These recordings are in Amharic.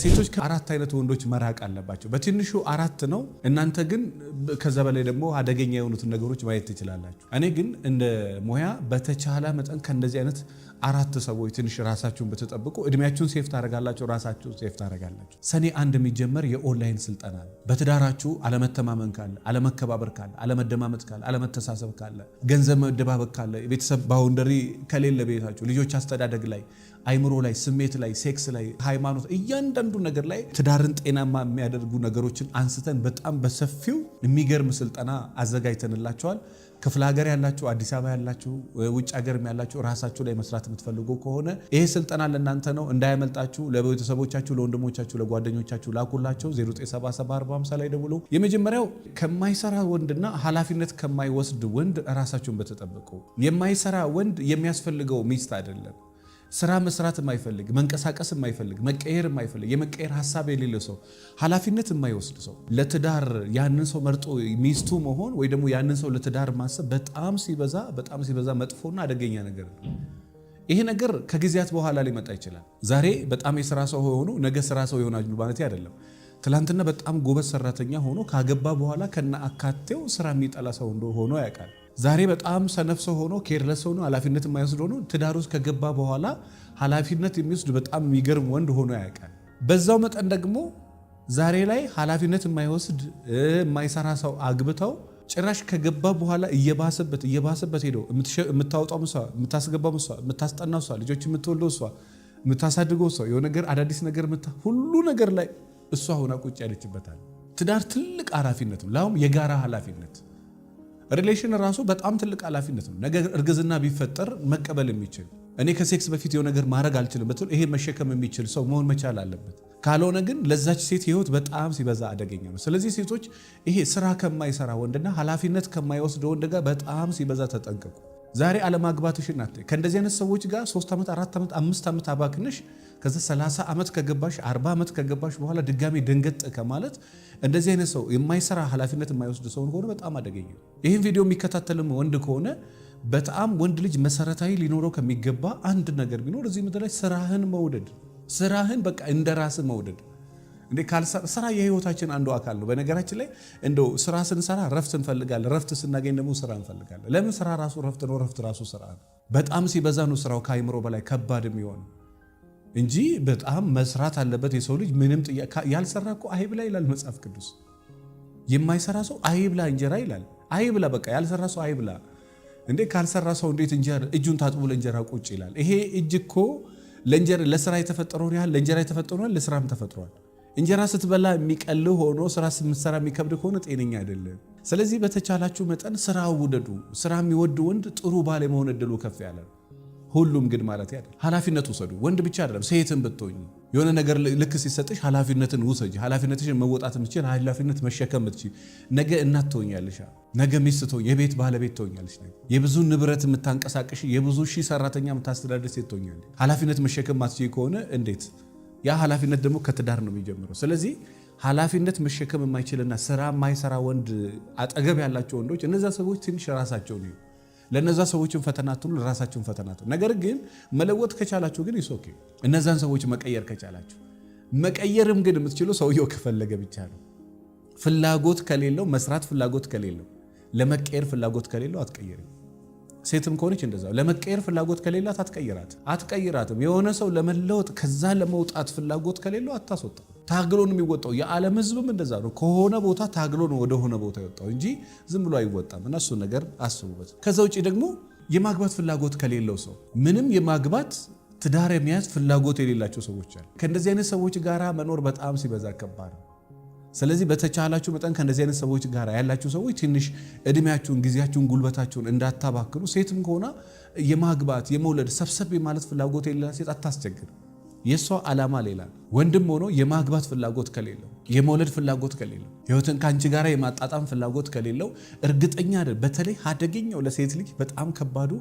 ሴቶች ከአራት አይነት ወንዶች መራቅ አለባቸው። በትንሹ አራት ነው። እናንተ ግን ከዛ በላይ ደግሞ አደገኛ የሆኑትን ነገሮች ማየት ትችላላችሁ። እኔ ግን እንደ ሙያ በተቻለ መጠን ከእንደዚህ አይነት አራት ሰዎች ትንሽ ራሳችሁን ብትጠብቁ እድሜያችሁን save ታደርጋላችሁ፣ ራሳችሁን save ታደርጋላችሁ። ሰኔ 1 የሚጀመር የኦንላይን ስልጠና ነው። በትዳራችሁ አለመተማመን ካለ፣ አለመከባበር ካለ፣ አለመደማመጥ ካለ፣ አለመተሳሰብ ካለ፣ ገንዘብ መደባበቅ ካለ፣ የቤተሰብ boundary ከሌለ ቤታችሁ፣ ልጆች አስተዳደግ ላይ፣ አይምሮ ላይ፣ ስሜት ላይ፣ ሴክስ ላይ፣ ሃይማኖት፣ እያንዳንዱ ነገር ላይ ትዳርን ጤናማ የሚያደርጉ ነገሮችን አንስተን በጣም በሰፊው የሚገርም ስልጠና አዘጋጅተንላቸዋል። ክፍለ ሀገር ያላችሁ፣ አዲስ አበባ ያላችሁ፣ ውጭ ሀገርም ያላችሁ ራሳችሁ ላይ መስራት የምትፈልጉ ከሆነ ይሄ ስልጠና ለእናንተ ነው፣ እንዳያመልጣችሁ። ለቤተሰቦቻችሁ፣ ለወንድሞቻችሁ፣ ለጓደኞቻችሁ ላኩላቸው። 0977 ላይ ደውሉ። የመጀመሪያው ከማይሰራ ወንድና ኃላፊነት ከማይወስድ ወንድ ራሳችሁን በተጠበቁ። የማይሰራ ወንድ የሚያስፈልገው ሚስት አይደለም። ስራ መስራት የማይፈልግ፣ መንቀሳቀስ የማይፈልግ፣ መቀየር የማይፈልግ፣ የመቀየር ሀሳብ የሌለ ሰው፣ ኃላፊነት የማይወስድ ሰው ለትዳር ያንን ሰው መርጦ ሚስቱ መሆን ወይ ደግሞ ያንን ሰው ለትዳር ማሰብ በጣም ሲበዛ፣ በጣም ሲበዛ መጥፎና አደገኛ ነገር ነው። ይሄ ነገር ከጊዜያት በኋላ ሊመጣ ይችላል። ዛሬ በጣም የስራ ሰው ሆኖ ነገ ስራ ሰው ይሆናሉ ማለት አይደለም። ትላንትና በጣም ጎበዝ ሰራተኛ ሆኖ ካገባ በኋላ ከነ አካቴው ስራ የሚጠላ ሰው ሆኖ ያውቃል። ዛሬ በጣም ሰነፍ ሰው ሆኖ፣ careless ሆኖ፣ ኃላፊነት የማይወስድ ሆኖ ትዳር ውስጥ ከገባ በኋላ ኃላፊነት የሚወስድ በጣም የሚገርም ወንድ ሆኖ ያውቃል። በዛው መጠን ደግሞ ዛሬ ላይ ኃላፊነት የማይወስድ፣ የማይሰራ ሰው አግብተው ጭራሽ ከገባ በኋላ እየባሰበት እየባሰበት ሄዶ የምታወጣው እሷ፣ የምታስገባው እሷ፣ የምታስጠናው እሷ፣ ልጆች የምትወልደው እሷ፣ የምታሳድገው እሷ፣ የሆነ ነገር አዳዲስ ነገር ሁሉ ነገር ላይ እሷ ሆና ቁጭ ያለችበታል። ትዳር ትልቅ ኃላፊነት ነው፣ ላውም የጋራ ኃላፊነት። Relation ራሱ በጣም ትልቅ ኃላፊነት ነው። ነገ እርግዝና ቢፈጠር መቀበል የሚችል፣ እኔ ከሴክስ በፊት የሆነ ነገር ማድረግ አልችልም ብትል ይሄ መሸከም የሚችል ሰው መሆን መቻል አለበት። ካልሆነ ግን ለዛች ሴት ህይወት በጣም ሲበዛ አደገኛ ነው። ስለዚህ ሴቶች ይሄ ስራ ከማይሰራ ወንድና ኃላፊነት ከማይወስድ ወንድ ጋር በጣም ሲበዛ ተጠንቀቁ። ዛሬ አለማግባትሽን አትይ። ከእንደዚህ አይነት ሰዎች ጋር 3 ዓመት፣ 4 ዓመት፣ 5 ዓመት አባክነሽ ከዛ 30 ዓመት ከገባሽ፣ 40 ዓመት ከገባሽ በኋላ ድጋሚ ደንገጥ ከማለት እንደዚህ አይነት ሰው፣ የማይሰራ፣ ኃላፊነት የማይወስድ ሰው ከሆነ በጣም አደገኛ። ይህን ቪዲዮ የሚከታተልም ወንድ ከሆነ በጣም ወንድ ልጅ መሰረታዊ ሊኖረው ከሚገባ አንድ ነገር ቢኖር እዚህ ምድር ላይ ስራህን መውደድ፣ ስራህን በቃ እንደ ራስህ መውደድ። እንዴ ስራ የህይወታችን አንዱ አካል ነው። በነገራችን ላይ እንደው ስራ ስንሰራ ረፍት እንፈልጋለን። ረፍት ስናገኝ ደግሞ ስራ እንፈልጋለን። ለምን? ስራ ራሱ ረፍት ነው። ረፍት ራሱ ስራ ነው። በጣም ሲበዛ ነው ስራው ከአይምሮ በላይ ከባድ የሚሆን እንጂ በጣም መስራት አለበት የሰው ልጅ። ምንም ጥያቄ፣ ያልሰራ እኮ አይብላ ይላል መጽሐፍ ቅዱስ። የማይሰራ ሰው አይብላ እንጀራ ይላል። አይብላ፣ በቃ ያልሰራ ሰው አይብላ። እንዴ ካልሰራ ሰው እንዴት እንጀራ እጁን ታጥቦ ለእንጀራ ቁጭ ይላል? ይሄ እጅ እኮ ለእንጀራ ለስራ የተፈጠረውን ያህል፣ ለእንጀራ የተፈጠረውን ያህል ለስራም ተፈጥሯል። እንጀራ ስትበላ የሚቀል ሆኖ ስራ ስትሰራ የሚከብድ ከሆነ ጤነኛ አይደለም። ስለዚህ በተቻላችሁ መጠን ስራ ውደዱ። ስራ የሚወድ ወንድ ጥሩ ባል የመሆን እድሉ ከፍ ያለ ነው። ሁሉም ግን ማለት አይደለም። ኃላፊነት ውሰዱ። ወንድ ብቻ አይደለም፣ ሴትም ብትሆኝ የሆነ ነገር ልክ ሲሰጥሽ ኃላፊነትን ውሰጂ። ኃላፊነትሽን መወጣት የምትችል፣ ኃላፊነት መሸከም የምትችል፣ ነገ እናት ትሆኛለሽ፣ ነገ ሚስት ትሆኝ፣ የቤት ባለቤት ትሆኛለሽ። ነገ የብዙ ንብረት የምታንቀሳቅሽ፣ የብዙ ሺህ ሰራተኛ የምታስተዳድር ሴት ትሆኛለሽ። ኃላፊነት መሸከም ማትችይ ከሆነ እንዴት? ያ ኃላፊነት ደግሞ ከትዳር ነው የሚጀምረው። ስለዚህ ኃላፊነት መሸከም የማይችልና ስራ የማይሰራ ወንድ አጠገብ ያላቸው ወንዶች፣ እነዛ ሰዎች ትንሽ ራሳቸውን እዩ። ለነዛ ሰዎችን ፈተና አትሁኑ፣ ለራሳቸውን ፈተና አትሁኑ። ነገር ግን መለወጥ ከቻላችሁ ግን it's okay። እነዛን ሰዎች መቀየር ከቻላችሁ፣ መቀየርም ግን የምትችሉ ሰውየው ከፈለገ ብቻ ነው። ፍላጎት ከሌለው፣ መስራት ፍላጎት ከሌለው፣ ለመቀየር ፍላጎት ከሌለው አትቀይርም። ሴትም ከሆነች እንደዛው ለመቀየር ፍላጎት ከሌላት አትቀይራት፣ አትቀይራትም። የሆነ ሰው ለመለወጥ፣ ከዛ ለመውጣት ፍላጎት ከሌለው አታስወጣው። ታግሎ ነው የሚወጣው። የዓለም ሕዝብም እንደዛ ነው። ከሆነ ቦታ ታግሎ ነው ወደ ሆነ ቦታ የወጣው እንጂ ዝም ብሎ አይወጣም። እና እሱን ነገር አስቡበት። ከዛ ውጭ ደግሞ የማግባት ፍላጎት ከሌለው ሰው፣ ምንም የማግባት፣ ትዳር የመያዝ ፍላጎት የሌላቸው ሰዎች አሉ። ከእንደዚህ አይነት ሰዎች ጋር መኖር በጣም ሲበዛ ከባድ ነው። ስለዚህ በተቻላችሁ መጠን ከእንደዚህ አይነት ሰዎች ጋር ያላችሁ ሰዎች ትንሽ እድሜያችሁን፣ ጊዜያችሁን፣ ጉልበታችሁን እንዳታባክኑ። ሴትም ከሆነ የማግባት፣ የመውለድ፣ ሰብሰብ የማለት ፍላጎት የሌላ ሴት አታስቸግር። የእሷ ዓላማ ሌላ። ወንድም ሆኖ የማግባት ፍላጎት ከሌለው፣ የመውለድ ፍላጎት ከሌለው፣ ህይወትን ከአንቺ ጋር የማጣጣም ፍላጎት ከሌለው፣ እርግጠኛ አይደል። በተለይ አደገኛው ለሴት ልጅ በጣም ከባዱ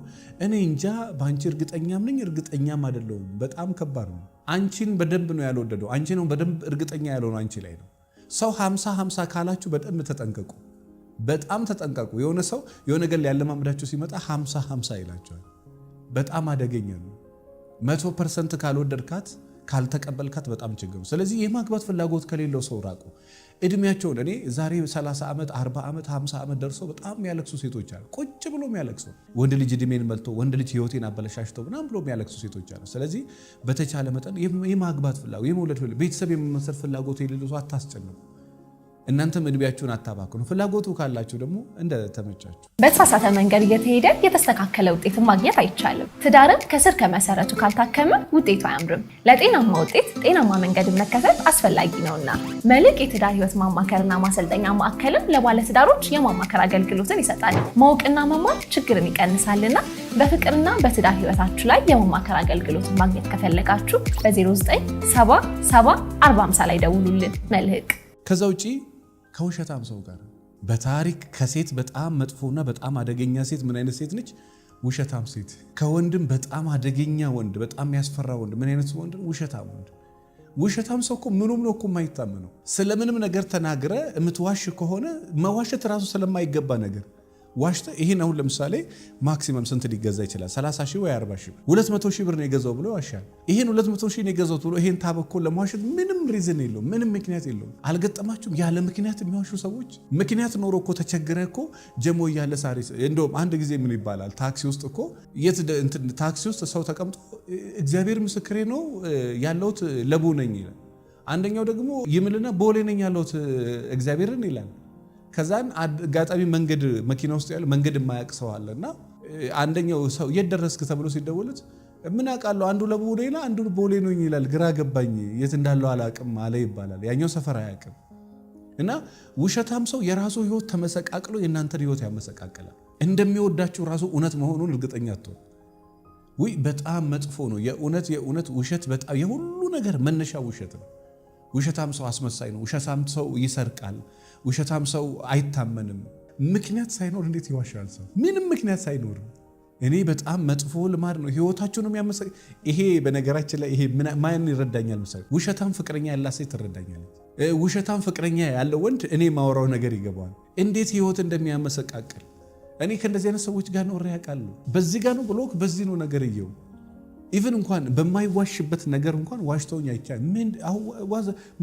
እኔ እንጃ በአንቺ እርግጠኛም ነኝ እርግጠኛም አይደለሁም። በጣም ከባድ ነው። አንቺን በደንብ ነው ያልወደደው። አንቺ ነው በደንብ እርግጠኛ ያልሆነው አንቺ ላይ ነው። ሰው 50-50 ካላችሁ በደንብ ተጠንቀቁ። በጣም ተጠንቀቁ። የሆነ ሰው የሆነ ነገር ሊያለማምዳችሁ ሲመጣ 50-50 ይላቸዋል። በጣም አደገኛ ነው። 100% ካልወደድካት ካልተቀበልካት በጣም ችግር ነው። ስለዚህ የማግባት ፍላጎት ከሌለው ሰው ራቁ። እድሜያቸውን እኔ ዛሬ 30 ዓመት፣ 40 ዓመት፣ 50 ዓመት ደርሰው በጣም የሚያለቅሱ ሴቶች አሉ። ቁጭ ብሎ የሚያለቅሱ፣ ወንድ ልጅ እድሜን መልቶ፣ ወንድ ልጅ ህይወቴን አበለሻሽቶ ምናምን ብሎ የሚያለቅሱ ሴቶች አሉ። ስለዚህ በተቻለ መጠን የማግባት ፍላጎት፣ የመውለድ ፍላጎት፣ ቤተሰብ የመመስረት ፍላጎት የሌለው ሰው አታስጨንቁ። እናንተም እድሜያችሁን አታባክኑ። ፍላጎቱ ካላችሁ ደግሞ እንደተመቻችሁ። በተሳሳተ መንገድ እየተሄደ የተስተካከለ ውጤትን ማግኘት አይቻልም። ትዳርን ከስር ከመሰረቱ ካልታከመ ውጤቱ አያምርም። ለጤናማ ውጤት ጤናማ መንገድን መከተል አስፈላጊ ነውና መልሕቅ የትዳር ህይወት ማማከርና ማሰልጠኛ ማዕከልም ለባለትዳሮች የማማከር አገልግሎትን ይሰጣል። ማወቅና መማር ችግርን ይቀንሳልና በፍቅርና በትዳር ህይወታችሁ ላይ የማማከር አገልግሎትን ማግኘት ከፈለጋችሁ በ0977 450 ላይ ደውሉልን። መልሕቅ። ከዛ ውጪ ከውሸታም ሰው ጋር፣ በታሪክ ከሴት በጣም መጥፎና በጣም አደገኛ ሴት ምን አይነት ሴት ነች? ውሸታም ሴት። ከወንድም በጣም አደገኛ ወንድ፣ በጣም የሚያስፈራ ወንድ ምን አይነት ወንድ? ውሸታም ወንድ። ውሸታም ሰው እኮ ምኑም ነው እኮ የማይታመነው። ስለምንም ነገር ተናግረ የምትዋሽ ከሆነ፣ መዋሸት ራሱ ስለማይገባ ነገር ዋሽተ፣ ይሄን አሁን ለምሳሌ maximum ስንት ሊገዛ ይችላል? 30 ሺህ ወይ 40 ሺህ፣ 200 ሺህ ብር ነው የገዛው ብሎ ይዋሻል። ይሄን 200 ሺህ ነው የገዛው ብሎ ይሄን ታበኮ ለመዋሸት ምንም reason የለውም፣ ምንም ምክንያት የለውም። አልገጠማችሁም? ያለ ምክንያት የሚዋሹ ሰዎች። ምክንያት ኖሮ እኮ ተቸግረ እኮ ጀሞ እያለ ሳሪስ፣ እንደውም አንድ ጊዜ ምን ይባላል፣ ታክሲ ውስጥ እኮ የት ታክሲ ውስጥ ሰው ተቀምጦ እግዚአብሔር ምስክሬ ነው ያለሁት ለቡ ነኝ ይላል። አንደኛው ደግሞ ይምልና ቦሌ ነኝ ያለሁት እግዚአብሔርን ይላል። ከዛን አጋጣሚ መንገድ መኪና ውስጥ ያለ መንገድ የማያውቅ ሰው አለ እና አንደኛው ሰው የት ደረስክ ተብሎ ሲደወልት ምን አውቃለሁ፣ አንዱ ለቡ ይላል፣ አንዱ ቦሌ ነው ይላል። ግራ ገባኝ፣ የት እንዳለው አላውቅም አለ ይባላል። ያኛው ሰፈር አያውቅም። እና ውሸታም ሰው የራሱ ህይወት ተመሰቃቅሎ የእናንተን ህይወት ያመሰቃቅላል። እንደሚወዳችሁ ራሱ እውነት መሆኑን እርግጠኛ አትሆን። ውይ በጣም መጥፎ ነው። የእውነት የእውነት ውሸት በጣም የሁሉ ነገር መነሻ ውሸት ነው። ውሸታም ሰው አስመሳይ ነው። ውሸታም ሰው ይሰርቃል። ውሸታም ሰው አይታመንም። ምክንያት ሳይኖር እንዴት ይዋሻል ሰው? ምንም ምክንያት ሳይኖር። እኔ በጣም መጥፎ ልማድ ነው። ህይወታቸውን የሚያመሰ ይሄ በነገራችን ላይ ይሄ ማን ይረዳኛል መሰለኝ? ውሸታም ፍቅረኛ ያላት ሴት ትረዳኛለች። ውሸታም ፍቅረኛ ያለው ወንድ እኔ ማወራው ነገር ይገባዋል። እንዴት ህይወት እንደሚያመሰቃቅል እኔ ከእንደዚህ አይነት ሰዎች ጋር ኖሬ ያውቃለሁ። በዚህ ጋር ነው block፣ በዚህ ነው ነገር እየው even እንኳን በማይዋሽበት ነገር እንኳን ዋሽተውኝ አይቻልም።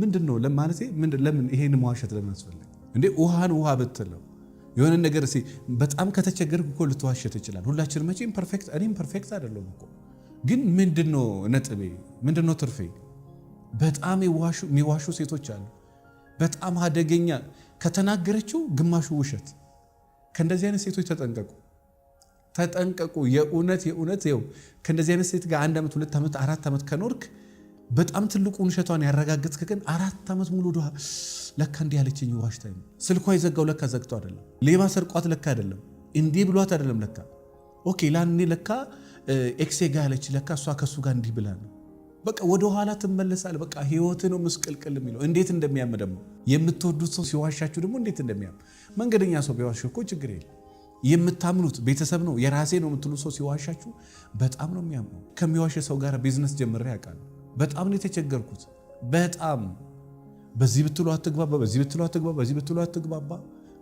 ምንድን ነው ለማለቴ፣ ለምን ይሄን መዋሸት ለምን አስፈለገ እንዴ? ውሃን ውሃ ብትለው፣ የሆነ ነገር በጣም ከተቸገርክ እኮ ልትዋሸት ይችላል። ሁላችን መቼም perfect፣ እኔም perfect አይደለሁም እኮ፣ ግን ምንድን ነው ነጥቤ? ምንድን ነው ትርፌ? በጣም የሚዋሹ ሴቶች አሉ። በጣም አደገኛ፣ ከተናገረችው ግማሹ ውሸት። ከእንደዚህ አይነት ሴቶች ተጠንቀቁ። ተጠንቀቁ። የእውነት የእውነት ይኸው ከእንደዚህ አይነት ሴት ጋር 1 ዓመት፣ 2 ዓመት፣ 4 ዓመት ከኖርክ፣ በጣም ትልቁን ውሸቷን ያረጋገጥክ ግን 4 ዓመት ሙሉ ወደ ለካ እንዲህ ያለችኝ ዋሽታኝ፣ ስልኳ የዘጋው ለካ ዘግቶ አይደለም፣ ሌባ ሰርቋት ለካ አይደለም፣ እንዲህ ብሏት አይደለም ለካ፣ okay ላኔ ለካ ex ኤ ጋር ያለች ለካ እሷ ከእሱ ጋር እንዲህ ብላ ነው። በቃ ወደ ኋላ ትመለሳል። በቃ ህይወት ነው ምስቅልቅል የሚለው። እንዴት እንደሚያም ደግሞ የምትወዱት ሰው ሲዋሻችሁ ደግሞ እንዴት እንደሚያም። መንገደኛ ሰው ቢዋሽ እኮ ችግር የለም። የምታምኑት ቤተሰብ ነው፣ የራሴ ነው የምትሉ ሰው ሲዋሻችሁ በጣም ነው የሚያምነው። ከሚዋሽ ሰው ጋር ቢዝነስ ጀምሬ ያውቃል። በጣም ነው የተቸገርኩት። በጣም በዚህ ብትሉ አትግባባ፣ በዚህ ብትሉ አትግባባ፣ በዚህ ብትሉ አትግባባ፣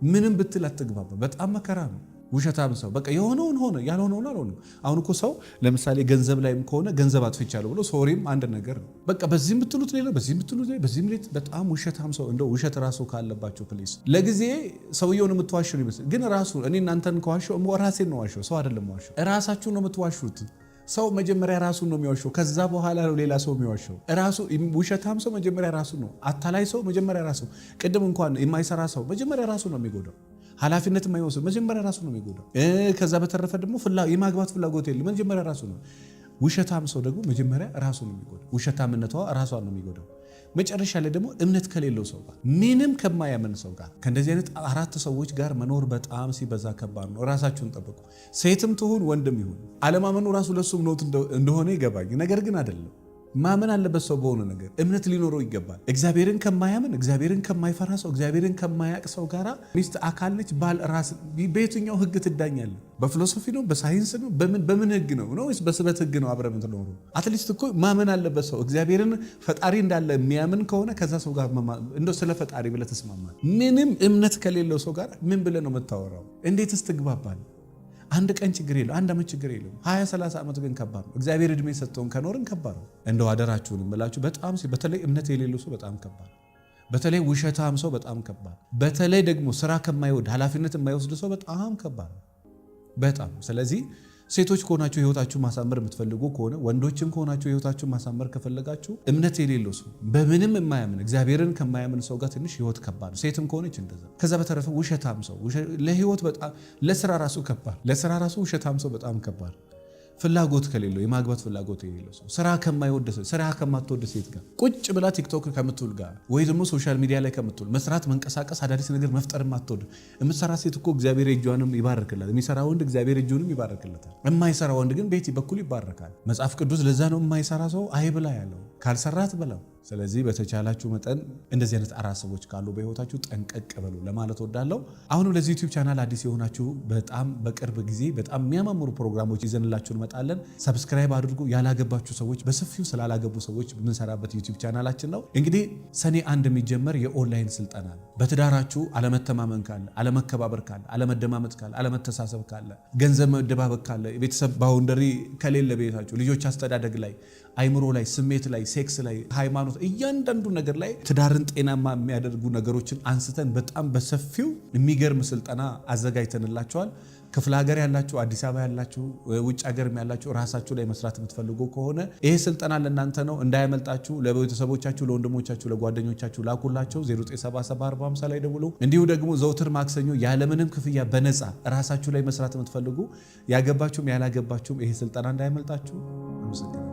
ምንም ብትል አትግባባ። በጣም መከራ ነው። ውሸታም ሰው በቃ የሆነውን ሆነ፣ ያልሆነውን አልሆነም። አሁን እኮ ሰው ለምሳሌ ገንዘብ ላይም ከሆነ ገንዘብ አጥፍቻለሁ ብሎ sorry ም አንድ ነገር ነው። በቃ በዚህም ብትሉት ሌላ፣ በዚህም ብትሉት ሌላ፣ በዚህም ሌላ። በጣም ውሸታም ሰው እንደው ውሸት ራሱ ካለባቸው please፣ ለጊዜ ሰውየውን የምትዋሸው ይመስል ግን ራሱ እኔ እናንተን ከዋሸው ራሴን ነው ዋሸው፣ ሰው አይደለም ዋሸው። ራሳችሁን ነው የምትዋሹት። ሰው መጀመሪያ ራሱን ነው የሚዋሸው፣ ከዛ በኋላ ነው ሌላ ሰው የሚዋሸው። ራሱ ውሸታም ሰው መጀመሪያ ራሱ ነው። አታላይ ሰው መጀመሪያ ራሱ፣ ቅድም እንኳን የማይሰራ ሰው መጀመሪያ ራሱ ነው የሚጎዳው። ኃላፊነት የማይወስድ መጀመሪያ ራሱ ነው የሚጎዳው። ከዛ በተረፈ ደግሞ የማግባት ፍላጎት የለም፣ መጀመሪያ ራሱ ነው። ውሸታም ሰው ደግሞ መጀመሪያ ራሱ ነው የሚጎዳው። ውሸታምነቷ ራሷን ነው የሚጎዳው። መጨረሻ ላይ ደግሞ እምነት ከሌለው ሰው ጋር፣ ምንም ከማያምን ሰው ጋር፣ ከእንደዚህ አይነት አራት ሰዎች ጋር መኖር በጣም ሲበዛ ከባድ ነው። ራሳችሁን ጠብቁ። ሴትም ትሁን ወንድም ይሁን አለማመኑ ራሱ ለሱ እምነት እንደሆነ ይገባኝ፣ ነገር ግን አይደለም፣ ማመን አለበት። ሰው በሆነ ነገር እምነት ሊኖረው ይገባል። እግዚአብሔርን ከማያምን፣ እግዚአብሔርን ከማይፈራ ሰው፣ እግዚአብሔርን ከማያቅ ሰው ጋር ሚስት አካል ነች፣ ባል ራስ፣ በየትኛው ህግ ትዳኛለህ? በ philosophy ነው? በሳይንስ ነው? በምን በምን ህግ ነው ወይስ በስበት ህግ ነው አብረህ የምትኖረው? At least እኮ ማመን አለበት ሰው። እግዚአብሔርን ፈጣሪ እንዳለ የሚያምን ከሆነ ከዛ ሰው ጋር እንደው ስለ ፈጣሪ ብለህ ትስማማለህ። ምንም እምነት ከሌለው ሰው ጋር ምን ብለህ ነው የምታወራው? እንዴትስ ትግባባለህ? አንድ ቀን ችግር የለው፣ አንድ ዓመት ችግር የለውም። 20 30 ዓመት ግን ከባድ ነው። እግዚአብሔር እድሜ ሰጥቶን ከኖርን ከባድ ነው። እንደው አደራችሁንም ብላችሁ በጣም በተለይ እምነት የሌለው ሰው በጣም ከባድ፣ በተለይ ውሸታም ሰው በጣም ከባድ፣ በተለይ ደግሞ ስራ ከማይወድ ኃላፊነት የማይወስድ ሰው በጣም ከባድ ነው። በጣም። ስለዚህ ሴቶች ከሆናችሁ ህይወታችሁ ማሳመር የምትፈልጉ ከሆነ፣ ወንዶችም ከሆናችሁ ህይወታችሁ ማሳመር ከፈለጋችሁ፣ እምነት የሌለው ሰው፣ በምንም የማያምን፣ እግዚአብሔርን ከማያምን ሰው ጋር ትንሽ ህይወት ከባድ ነው። ሴትም ከሆነች እንደዛ። ከዛ በተረፈ ውሸታም ሰው ለህይወት በጣም፣ ለስራ ራሱ ከባድ፣ ለስራ ራሱ ውሸታም ሰው በጣም ከባድ። ፍላጎት ከሌለው፣ የማግባት ፍላጎት የሌለው ሰው፣ ስራ ከማይወድ ሰው፣ ስራ ከማትወድ ሴት ጋር፣ ቁጭ ብላ ቲክቶክ ከምትውል ጋር ወይ ደግሞ social media ላይ ከምትውል፣ መስራት፣ መንቀሳቀስ፣ አዳዲስ ነገር መፍጠር የማትወድ። የምትሰራ ሴት እኮ እግዚአብሔር እጇንም ይባርክላታል። የሚሰራ ወንድ እግዚአብሔር እጁንም ይባርክለታል። የማይሰራ ወንድ ግን ቤት በኩል ይባረካል። መጽሐፍ ቅዱስ ለዛ ነው የማይሰራ ሰው አይብላ ያለው። ካልሰራ አትበላም። ስለዚህ በተቻላችሁ መጠን እንደዚህ አይነት አራት ሰዎች ካሉ በህይወታችሁ ጠንቀቅ በሉ ለማለት እወዳለሁ። አሁንም ለዚህ ዩቲዩብ ቻናል አዲስ የሆናችሁ፣ በጣም በቅርብ ጊዜ በጣም የሚያማምሩ ፕሮግራሞች ይዘንላችሁ እንመጣለን። Subscribe አድርጉ። ያላገባችሁ ሰዎች፣ በሰፊው ስላላገቡ ሰዎች የምንሰራበት ዩቲዩብ ቻናላችን ነው። እንግዲህ ሰኔ 1 የሚጀመር የኦንላይን ስልጠና ነው። በትዳራችሁ አለመተማመን ካለ፣ አለመከባበር ካለ፣ አለመደማመጥ ካለ፣ አለመተሳሰብ ካለ፣ ገንዘብ መደባበቅ ካለ፣ የቤተሰብ boundary ከሌለ ቤታችሁ፣ ልጆች አስተዳደግ ላይ፣ አይምሮ ላይ፣ ስሜት ላይ፣ ሴክስ ላይ፣ ሃይማኖት፣ እያንዳንዱ ነገር ላይ ትዳርን ጤናማ የሚያደርጉ ነገሮችን አንስተን በጣም በሰፊው የሚገርም ስልጠና አዘጋጅተንላችኋል። ክፍለ ሀገር ያላችሁ፣ አዲስ አበባ ያላችሁ፣ ውጭ ሀገርም ያላችሁ፣ ራሳችሁ ላይ መስራት የምትፈልጉ ከሆነ ይሄ ስልጠና ለእናንተ ነው፣ እንዳያመልጣችሁ። ለቤተሰቦቻችሁ፣ ለወንድሞቻችሁ፣ ለጓደኞቻችሁ ላኩላቸው። 0977 ላይ ደውሉ። እንዲሁ ደግሞ ዘውትር ማክሰኞ ያለምንም ክፍያ በነፃ ራሳችሁ ላይ መስራት የምትፈልጉ፣ ያገባችሁም ያላገባችሁም ይሄ ስልጠና እንዳያመልጣችሁ። አመሰግናለሁ።